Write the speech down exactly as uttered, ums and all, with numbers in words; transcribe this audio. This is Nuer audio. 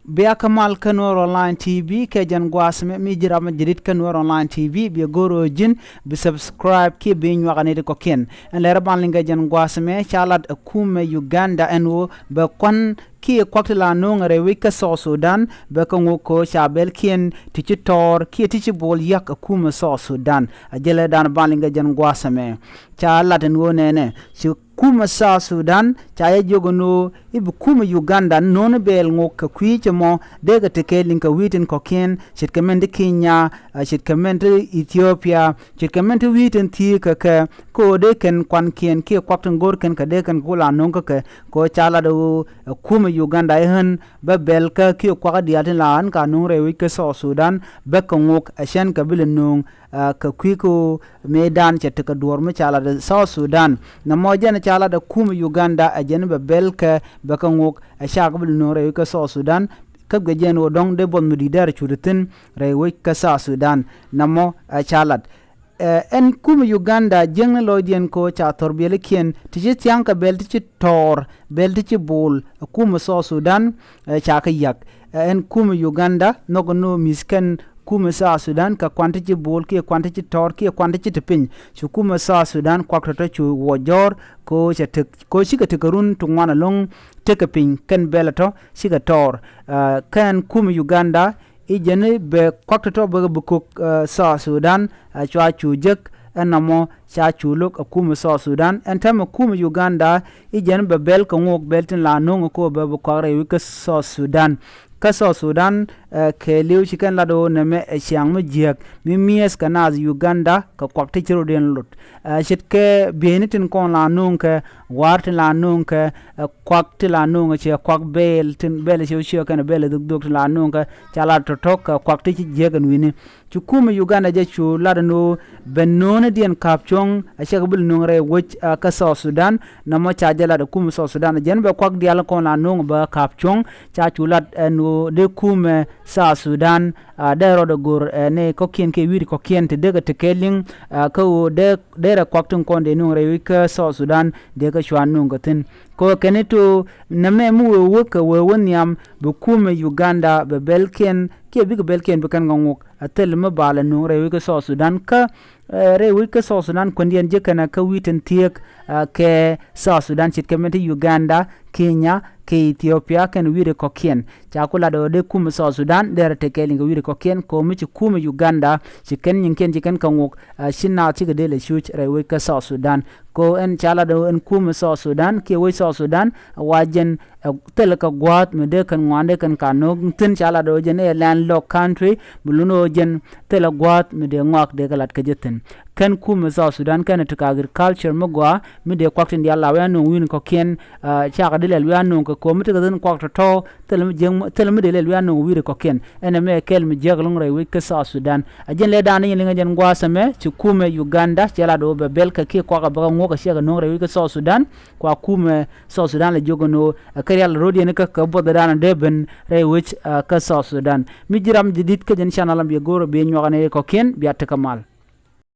Bia kä mal kä Nuer Online T V kɛ jɛn gua̱a̱th mɛ, mi ji̱ ram mi ji̱ rit kä Nuer Online T V, bia go̱r ɣöö ji̱n bi subscribe kiɛ bi nyuak anit kɔ̱kiɛn. Ɛn lɛr ban liŋ kɛ jɛn gua̱a̱th mɛ, ca lat ɛ kumɛ Uganda ɛn ɣöö bɛ kuan kiɛ kuak ti la no̱o̱ŋ rɛy wec kä South Sudan, bɛ kä ŋok kɛ ɣöö ca bɛlkiɛn ti ci tɔɔr kiɛ ti ci bo̱o̱l yak ɛ kumɛ South Sudan. A jɛlɛ dan ban liŋ kɛ jɛn gua̱a̱th mɛ. Ca lat ɛn ɣöö nɛnɛ ci kumɛ South Sudan ca jɛ jiök ɛn ɣöö i̱ bi kumɛ Uganda no̱o̱ŋ bɛɛl ŋok kɛ kui̱ cɛ mɔ dee kɛ tekɛ liŋ kɛ wi̱i̱ tin kɔ̱kiɛn, ce̱tkɛ mɛn ti Kenya, a, ce̱tkɛ mɛn ti Ethiopia, ce̱tkɛ mɛn ti wi̱i̱ tin thi̱i̱ kɛ kɛ, kɛ ɣöö dee kɛn kuankiɛn kiɛ kuak tin go̱o̱rkiɛn kɛ dee kɛn ku la no̱o̱ŋ kä kɛ, kɛ ɣöö ca lat ɣöö ɛ kumɛ Uganda i̱ ɣän bä bɛl kä kiɛ kuak diaal tin la ɣän ka no̱o̱ŋ rɛy wec kä South Sudan bä kɛ ŋok ɛ cɛn kɛ bi lɛ no̱o̱ŋ, a, kɛ kui̱ kɛ ɣöö mëëdan cɛ tekɛ duɔ̱ɔ̱r mi ca lat ɛ South Sudan. Nɛmɔ jɛn ca lat ɛ kumɛ Uganda ɛ jɛn bɛ bɛl kɛ bɛ kɛ ŋok ɛ cakɛ bi lɛ no̱o̱ŋ rɛy wec kä South Sudan. Kä guiɛ jɛn ɣöö dɔ̱ŋ dee buɔth mi di̱i̱t dee rɛ cut thi̱n rɛy wec kä South Sudan. Nɛmɔ ɛ ca lat. Ɛ, ɛn kumɛ Uganda jiäkni lɔcdiɛn kɛ ɣöö ca thɔr biɛlikiɛn ti ci thia̱ŋ kɛ bɛl ti ci tɔɔr, bɛl ti ci bo̱o̱l ɛ kumɛ South Sudan, ɛ, ca kɛ yak. Ɛ, ɛn kumɛ Uganda nhɔk ni ɣöö mi̱th kɛn kumɛ South Sudan kɛ kuan ti ci bo̱o̱l kiɛ kuan ti ci tɔɔr kiɛ kuan ti ci te piny. Ci kumɛ South Sudan kuak tɔ̱tɔ̱ cu wä jɔ̱ɔ̱r kɛ ɣöö cɛ tek, kɛ ɣöö cikɛ tekɛ run ti ŋuan ɛlɔ̱ŋ tekɛ piny kɛn bɛl ɛ tɔ̱ cikɛ tɔɔr. Ɛ, kɛn kumɛ Uganda i̱ jɛn i̱ bɛ kuak tɔ̱tɔ̱ bɛ bi kök, ɛ, South Sudan, ɛ, cua cu jek ɛn nɔmɔ ca cu lo̱k ɛ kumɛ South Sudan. Ɛn täämɛ kumɛ Uganda i̱ jɛn bɛ bɛl kɛ ŋok bɛl tin la no̱o̱ŋ ɛ ko̱ bɛ bi kuak rɛy wec kä South Sudan. Kä South Sudan, ɛ, kɛɛliw ci kɛn lat ɣöö nɛmɛ ɛ ciaŋ mi jiääk mi mi̱eth kɛ naath Uganda kɛ kuak ti ci rɔ̱diɛn lot. Ɛ, ce̱tkɛ bieyni tin kɔn la no̱o̱ŋ kɛ, wa̱a̱r tin la no̱o̱ŋ kɛ, ɛ, kuak ti la no̱o̱ŋ ɛ ciɛ kuak bɛɛl tin bɛɛl ɛ ciɛ wä ciɛ kɛn bɛɛl ɛ dhuk dhuk tin la no̱o̱ŋ kɛ, ca la tɔ̱tɔ̱ kɛ kuak ti ci jiäk ɛn wi̱ni. Ci kumɛ Uganda jɛ cu lat ɛn ɣöö bɛ no̱o̱ŋ ni diɛn ka̱p cuɔ̱ŋ ɛ cɛ kɛ bi lɛ no̱o̱ŋ rɛy wec, ɛ, kä South Sudan. Nɔmɔ ca jɛ lat ɛ kumɛ South Sudan ɛ jɛn bɛ kuak diaal kɔn la no̱o̱ŋ bɛ ka̱p cuɔ̱ŋ. Ca cu lat ɛn ɣöö dee kumɛ South Sudan, a, dee rɔɔdɛ go̱r, ɛ, ni kɔ̱kiɛn kiɛ wi̱i̱di kɔ̱kiɛn ti dee kɛ tekɛ liŋ, a, kä ɣöö dee, dee rɛ kuak tin kɔn dee no̱o̱ŋ rɛy wec kä South Sudan dee kɛ cua no̱o̱ŋ kɛ thi̱n. Kɛ ɣöö kɛn i̱ to̱ nɛmɛ mi wee wä kɛ wee wä nhiam bi kumɛ Uganda bɛ bɛlkiɛn kiɛ bikɛ bɛlkiɛn bi kɛn kɛ ŋok. A thil mi ba lɛ no̱o̱ŋ rɛy wec kä South Sudan kä, ɛ, rɛy wec kä South Sudan kuändiɛn ji̱ kɛnɛ kä wi̱i̱ tin thiëëk, ɛ, kɛ South Sudan ce̱tkɛ mɛn ti Uganda, Kenya, kɛ Ethiopia kɛn wi̱i̱di kɔ̱kiɛn. Ca ku lat ɣöö dee kumɛ South Sudan dee rɛ tekɛ liŋ kɛ wi̱i̱di kɔ̱kiɛn kɛ ɣöö mi ci kumɛ Uganda ci kɛn nyiŋkiɛn ci kɛn kɛ ŋok, ɛ, ci naath cikɛ dee lɛ cuc rɛy wec kä South Sudan. Kɛ ɣöö ɛn ca lat ɣöö ɛn kumɛ South Sudan kiɛ wec South Sudan ɛ wa jɛn, ɛ, thilɛ kɛ gua̱a̱th mi dee kɛn ŋuan dee kɛn ka no̱o̱ŋ thi̱n ca lat ɣöö jɛn ɛ landlocked country mi lun ɣöö jɛn thilɛ gua̱a̱th mi dee ŋɔak dee kɛ lat kä jɛ thi̱n. Kɛn kumɛ South Sudan kɛn ɛ ti ka agriculture mi gɔaa mi dee kuak tin diaal la wi̱i̱ a no̱o̱ŋ wi̱i̱ni kɔ̱kiɛn, a, cakɛ di lɛl wi̱i̱ a no̱o̱ŋ kɛ ko̱o̱m mi tekɛ thi̱n kuak tɔ̱tɔ̱ thilɛ mi jiäk, thilɛ mi dee lɛl wi̱i̱ a no̱o̱ŋ wi̱i̱di kɔ̱kiɛn. Ɛn ɛmɛ ɛ kɛl mi jiäk ɛlɔ̱ŋ rɛy wec kä South Sudan. A jɛn lɛ da̱a̱n ni nyɛ liŋ ɛ jɛn gua̱a̱th ɛmɛ ci kumɛ Uganda cɛ lat ɣöö bɛ bɛl kɛ kiɛ kuak ɛ bɛ kɛ ŋuɔ̱k ɛ ciɛ kɛ no̱o̱ŋ rɛy wec kä South Sudan. Kua kumɛ South Sudan lɛ jiök ɛn ɣöö ɛ kɛ rial ro̱diɛn kä kɛ buɔth ɛ da̱a̱n ɛ dee ben rɛy wec, a, kä South Sudan. Mi ji̱ ram ji̱ di̱t kä jɛn channel ɛmɛ bi go̱o̱r ɛ bi nyuak ɛn ɛ kɔ̱kiɛn bia tekɛ mal.